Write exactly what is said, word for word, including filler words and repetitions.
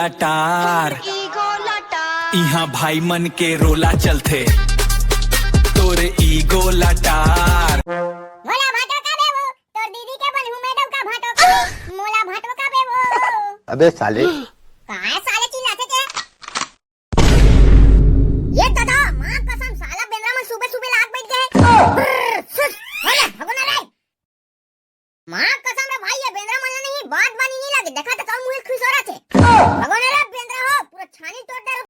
लटार। Ego लटार। इहाँ भाई मन के रोला चलथे, तोरे ईगो लटार। मोला भांटो का बेबो, तोर दीदी के बनहू मैडम का भांटो का बे, मोला भांटो का बेबो। अबे साले।